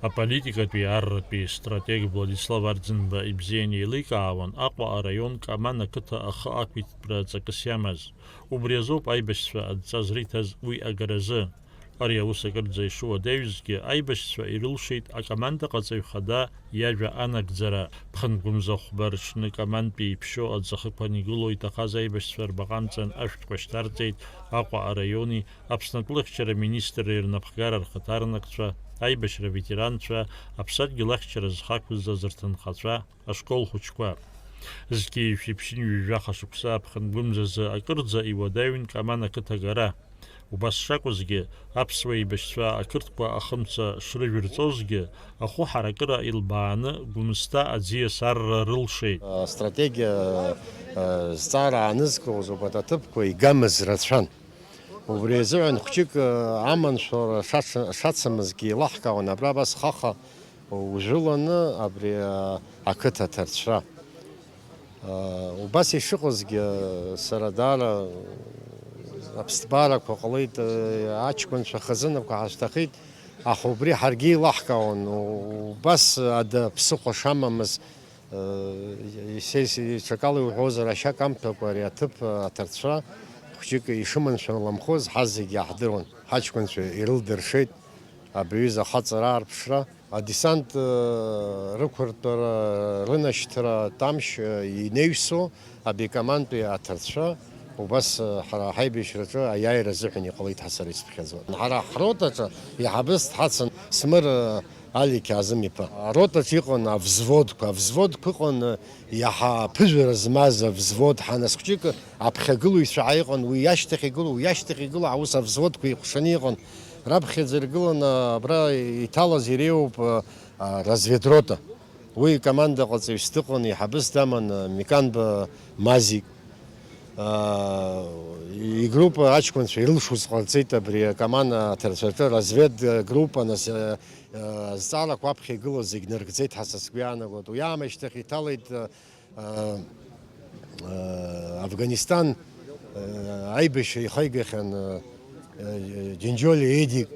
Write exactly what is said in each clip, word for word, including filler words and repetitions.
Аполитикатәи арратәи стратег Владислав Арӡынба ибзианы еиликаауан Аҟәа араион Каман ақыҭа ахы ақәиҭтәра ҵакыс иамаз. Убри азоуп аибашьцәа адҵа зриҭаз уи агаразы. Ари аус акырӡа ишуадаҩызгьы, аибашьцәа ирылшеит акомандаҟаҵаҩ хада иажәа анагӡара. Ԥхынгәымза хәба рҽны Камантәи иԥшьоу аӡахықәан игылоу иҭахаз аибашьцәа рбаҟа амҵан ашәҭқәа шьҭарҵеит Аҟәа араиони Аԥсны атәылахьчара министрреи рнапхгара рхаҭарнакцәа, аибашьра аветеранцәа, аԥсадгьыл ахьчара зхы ақәызҵаз рҭынхацәа, ашкол хәыҷқәа. Зқьи жәшәи ԥшьынҩажәи жәаха шықәса аԥхынгәымзазы акырӡа иуадаҩын Каман ақыҭа агара. Убас шакәызгьы, аԥсуа еибашьцәа ақырҭқәа ахымца шрыжәырҵозгьы, ахәы ҳаракыра илбааны Гәымсҭа аӡиас арра рылшеит. Астратегиа, э, зҵаара аанызкылоз убарҭ аҭыԥқәа игамыз рацәан. Убри азыҳәан хәҷык, э, аманшәалара шац-, шацымызгьы еилаҳкаауан, абра абас хаха ужәыланы абри, э, ақыҭа аҭарцәра. Э, убас ишыҟазгьы, э, сара даара аԥсҭбарақәа ҟалеит, э, аҷкәынцәа хазынақәа ҳашьҭахеит, аха убри ҳаргьы еилаҳкаауан, у-, убас ада ԥсыхәа шамамыз, Исеи-, исеи-, ҽакала иуҳәозар, ашьа камҭәакәа ари аҭыԥ аҭарцәа хәҷык ишыманшәаламхоз ҳазегь иаҳдыруан. Ҳаҷкәынцәа ирылдыршеит абри аҩыза ахаҵара аарԥшра. Адесант, э, рықәыртәара, рынашьҭра, Тамшь, э, инеҩсо абикомантәи аҭарцәа убас, э, ҳара ҳаибашьраҿы аиааира азыҳәан иҟалеит ҳәа сара исԥхьаӡон. Ҳара ҳротаҿы иҳабыс дҳацын Смыр, э, Али Қьазым-иԥа. Аротаҿ иҟан авзводқәа. Авзводқәа ыҟан, э, иаҳа ԥыжәара змаз авзвод, ҳанасхәҷык аԥхьагылаҩцәа ҳәа иҟан, уи иашьҭахь игылоу, уи иашьҭахь игылоу аус авзводқәа еиҟәшаны иҟан. Раԥхьаӡа иргыланы абра иҭалаз иреиуоуп, э, а, разведрота. Уи икомандаҟаҵаҩыс дыҟан, иҳабыс даман, э, Миканба Мазик. А, игруппа аҷкәынцәа ирылшоз ҟарҵеит абри акоманда аҭарцәаҿы, разведгруппа, нас, э, э, азҵаарақәа аԥхьа игылаз зегь ныргӡеит ҳәа са сгәы иаанагоит. Уи аамышьҭахь иҭалеит, э, э, Афганистан, э, аибашьра ихаигахьан, э, э, Џьынџьолиа Едик,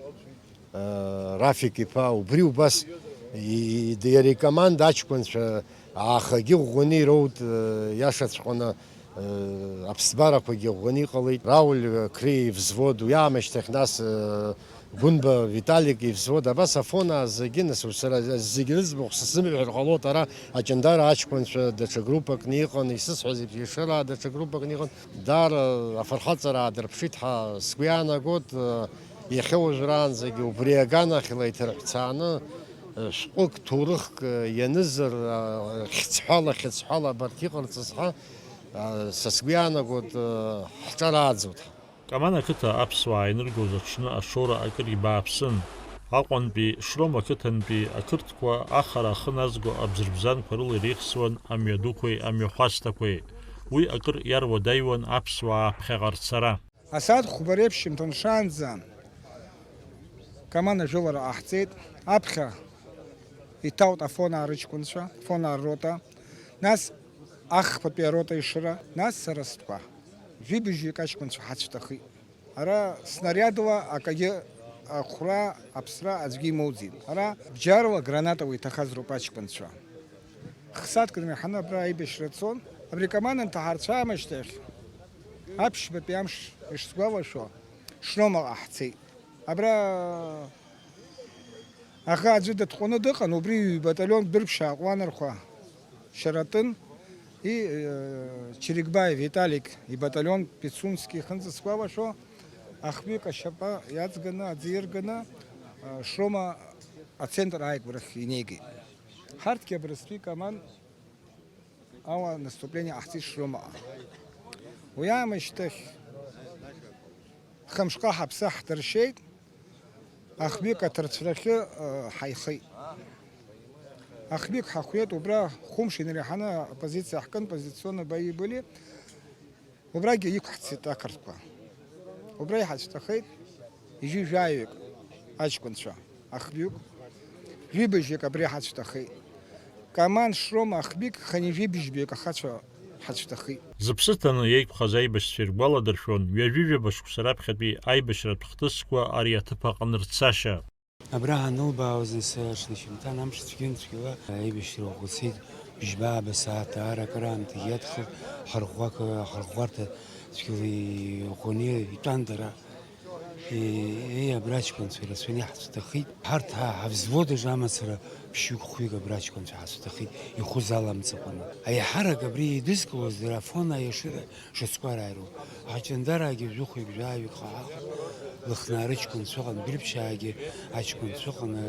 э, Рафик иԥа, убри убас и-, и-, иара икоманда аҷкәынцәа аахагьы ӷәӷәаны ироут, э, иашаҵәҟьаны, э, аԥсҭбарақәагьы ӷәӷәаны иҟалеит. Рауль Қреи ивзвод, уи аамышьҭахь нас, э, Гәынба Виталик ивзвод, абас афон аазгьы, нас, сара зегь рыӡбахә сзымҳәар ҟалоит, ара Аҷандара аҷкәынцәа даҽа группакны иҟан, исысҳәаз еиԥш, Ешыраа даҽа группакны иҟан, даара афырхаҵара аадырԥшит ҳәа сгәы иаанагоит, э, иахьа уажәраанӡагьы убри аганахьала иҭырҳәцааны, э, шәҟәык, ҭоурыхк, э, ианызар, э, хьыӡҳәала, хьыӡҳәала абарҭ иҟарҵаз ҳәа, э, са сгәы иаанагоит, э, ҳҿарааӡоит. Каман ақыҭа аԥсуаа иныргоз аҽны ашоура акыр ибааԥсын. Аҟәантәи, Шрома ақыҭантәи ақырҭқәа ахара ахы назго абзырбзанқәа рыла иреихсуан амҩадуқәеи амҩахәасҭақәеи. Уи акыр иаруадаҩуан аԥсуаа аԥхьаҟа рцара. Асааҭ хәба реиԥш шьымҭан шаанӡа Каман ажәылара ҟаҳҵеит. Аԥхьа иҭалт афонаа рыҷкәынцәа, афонаа ррота, нас ахԥатәи арота Ешыра, нас сара стәқәа. Жәибжьҩык аҷкәынцәа ҳацәҭахеит. Ара снариадла акагьы ахәра, аԥсра аӡәгьы имоуӡеит. Ара бџьарла гранатала иҭахаз роуп аҷкәынцәа. Хсаҭк дынреиҳаны абра аибашьра цон. Абри Каман анҭаҳарцәа аамышьҭахь, аԥшьбатәи амш ишсгәалашәо, Шромаҟа ҳцеит. Абра аӷа аӡәы дытҟәаны дыҟан, убри ҩбаталион дырԥшьаа ҟәланырхәа шьаратәын, и, э, Чирикбаев Виталик ибаталион Пицунски ихынӡа сгәалашәо, ахҩык ашьапы иаҵганы, аӡы ирганы, э, Шрома ацентр ааигәарахь инеигеит. Ҳарҭгьы абрыстәи Каман ала наступление ҟаҳҵеит Шромаҟа. Уи аамышьҭахь хымшҟа ҳаԥсы ҳдыршьеит, ахҩык аҭарцәрахьы, э, ҳаихеит. Ахҩык ҳахәеит, убра хәымш инареиҳаны апозициа ҳкын, позиционные бои были. Убрагьы иқәҳцеит ақырҭқәа. Убра иҳацәҭахеит ижәижәаҩык аҷкәынцәа, ахҩык, жәибжьҩык абри ҳацәҭахеит. Каман, Шрома, ахҩык, хынҩажәибжьҩык ахацәа ҳацәҭахеит. Зыԥсы ҭаны иеиқәхаз аибашьцәа иргәаладыршәон ҩажәижәаба шықәса раԥхьатәи аибашьратә хҭысқәа ари аҭыԥ аҟны рцашьа. Абра ҳанылбаауаз, нас, аҽны шьыжьымҭан амш цәгьан-цәгьала аибашьра уаҟәыҵит, бжьба-ааба сааҭ даара акыраамҭагьы иадхалт, ҳарӷәӷәак-, ҳарӷәӷәарҭа цәгьала иӷәӷәаны итәан дара. Е, еи, абра аҷкәынцәа ирацәаны иҳацәҭахеит. Ҳарҭ ҳа, ҳавзвод аҿы амацара ԥшьҩык-хәҩык абра аҷкәынцәа ҳацәҭахеит, ихәы заламҵакәаны. Аиҳарак абри еидызкылоз дара Афон аиашыра шацкәараароуп. Аҷандараагьы жәохәҩык-жәаҩык ҳаҳаха, Лыхнаа рыҷкәынцәа ыҟан, Бырԥшьаагьы аҷкәынцәа ыҟан, а,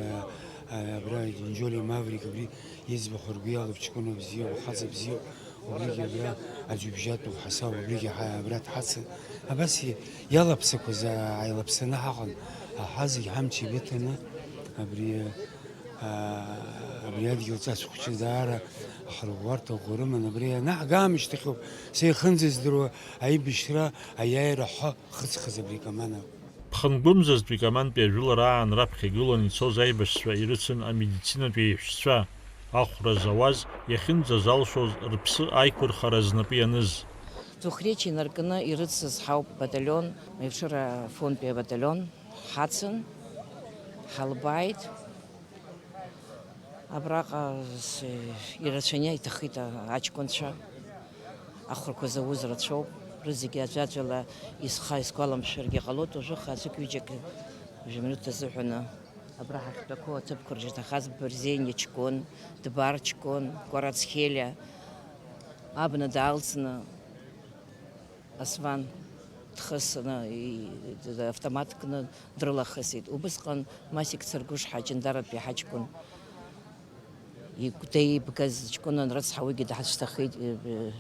а, абра Џьонџьоли Маврик, абри иӡбахә ргәы иалоуп, ҷкәына бзиоуп, хаҵа бзиоуп, убригьы абра аӡҩыбжьатәуп ҳасау, убригьы ҳа-, абра дҳацын. Абас и-, иалаԥсақәаз, а, ааилаԥсаны ҳаҟан, аҳа зегь ҳамч еибыҭаны, абри, а, абри адгьыл ҵас хәыҷы даара ахырӷәӷәарҭа ӷәӷәа рыман, абри анаҳга аамышьҭахьоуп сеихынӡаздыруа аибашьра аиааира ҳәа хыҵхыз абри Камана. Ԥхынгәымзазтәи Камантәи ажәылара аан раԥхьа игыланы ицоз аибашьцәа ирыцын амедицинатә еиҳәшьцәа, ахәра зауаз, иахьынӡазалшоз рыԥсы аиқәырхара знапы ианыз. Ҭухреч инаркны ирыцыз ҳауп баталион, Меиԥшыра фонтәи абаталион ҳацын, ҳалбааит. Абраҟа с-, ирацәаны иҭахеит а-, аҷкәынцәа, ахәрқәа зауз рацәоуп, рызегьы аӡәаӡәала исха-, исгәаламшәаргьы ҟалоит, уажәы хацык ҩыџьак жәа-минуҭ азыҳәаны. Абра ҳахьтәақәоу аҭыԥқәа рҿы иҭахаз Берзениа ҷкәын, Дбар ҷкәын, Кәарацхелиа абна даалҵны, Асван дхысны, и-, автомат кны дрылахысит. Убысҟан Масик Царгәышҳа аҷандаратәи ҳаҷкәын игәҭа еибгаз ҷкәынан рыцҳа уигьы даҳацәҭахеит, э, э,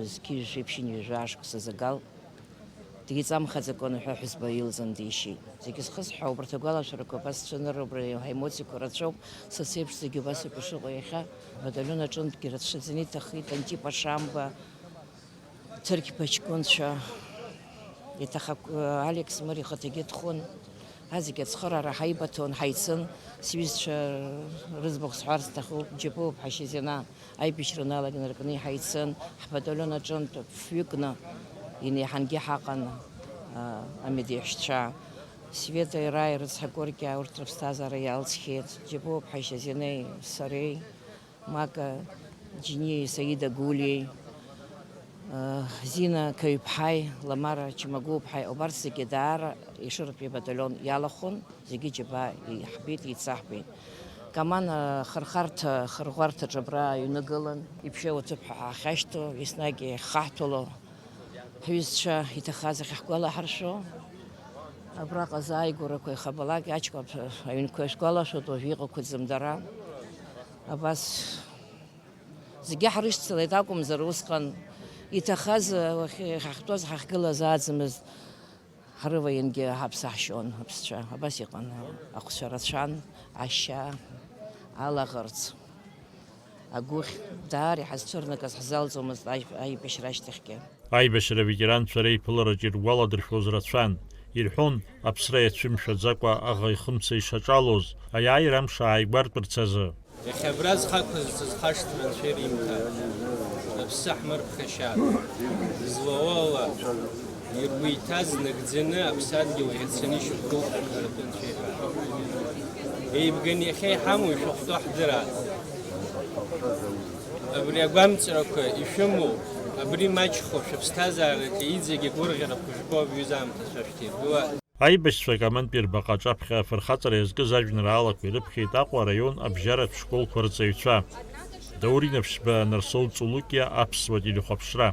зқьи жәшәи ԥшьынҩажәа ашықәса загал. Диҵамхаӡакәаны ҳәа ҳәызба илзын дишьит. Зегьы зхысҳәаау убарҭ агәалашәарақәа абас цәанырроуп, ҳаемоциақәа рацәоуп, са сеиԥш зегьы убас ауп ишыҟоу иахьа. Абаталион аҿынтәгьы рацәаӡаны иҭахеит Антип Ашамба, Ҭырқьба ҷкәынцәа, иҭахак-, Алекс Мыр ихаҭагьы дхәын. Ҳа зегьы ацхыраара ҳаибаҭон, ҳаицын, сҩызцәа рыӡбахә сҳәар сҭахуп, Џьапуаԥҳа Шьазина аибашьра аналаган ркны иҳаицын, ҳбаталион аҿынтә фҩыкны инеиҳангьы ҳаҟан, а, амедеиҳәшьцәа. Света Раи рыцҳа Коркиа урҭ рыԥсҭазаара иалҵхьеит, Џьапуаԥҳа Шьазинеи сареи. Мака Џьениеи Саида Гулиеи, э, Зина Каҩԥҳаи Ламара Чмагәыԥҳаи, убарҭ зегьы даара Ешыратәи абаталион иалахәын, зегьы џьабаа иаҳбеит, еицаҳбеит. Каман, э, хырхарҭа, хырӷәӷәарҭаҿы абра аҩны гылан, иԥшьоу аҭыԥ ҳәа ҳахьашьҭоу, еснагь иахьхаҳҭәало, ҳҩызцәа иҭахаз ахьаҳгәалаҳаршәо, абраҟа азааигәарақәа иахьабалак, аҷкәын аҩнқәа шәгәалашәоит, уажә иҟақәаӡам дара. Абас зегьы ҳрышьцылеит акәымзар, усҟан иҭахаз, уахь-, иахьаҳтәоз, ҳахьгылаз ааӡамызт, ҳрываингьы ҳаԥсаҳшьон аԥсцәа. Абас иҟан, ахәцәа рацәан, ашьа, алаӷырӡ. Агәыхь даара иҳазцәырнагаз ҳзалҵуамызт аи-, аибашьра ашьҭахьгьы. Аибашьра аветеранцәа реиԥылараҿы иргәаладыршәоз рацәан. Ирҳәон, аԥсра иацәымшәаӡакәа аӷа ихымца ишаҿалоз, аиааира амш ааигәартәырц азы. Иахьа абра зхақәыз сызхашҭра анцәа иримҭа, аԥсы ҳмырԥхашьа, злауала иргәы иҭаз нагӡаны аԥсадгьыл иацаны ишьақәгылт ҳәа ҳәаратәы анцәа иҳәа. Еибганы иахьа иҳамоу ишәахәҭоу ҳдырааит. Абри агәамҵрақәа ишәымоу, абри маҷхо шәыԥсҭазаараҿы иҵегь агәырӷьарақәа шәбо абҩыза аамҭацәа шәҭиргыла. Аибашьцәа Камантәи рбаҟа аҿаԥхьа афырхаҵара иазкыз ажәеинраалақәа ирыԥхьеит Аҟәа араион абжьаратә школқәа рҵаҩцәа. Даур Инаԥшьба, Нарсоу Ҵулукиа, Аԥсуа телехәаԥшра.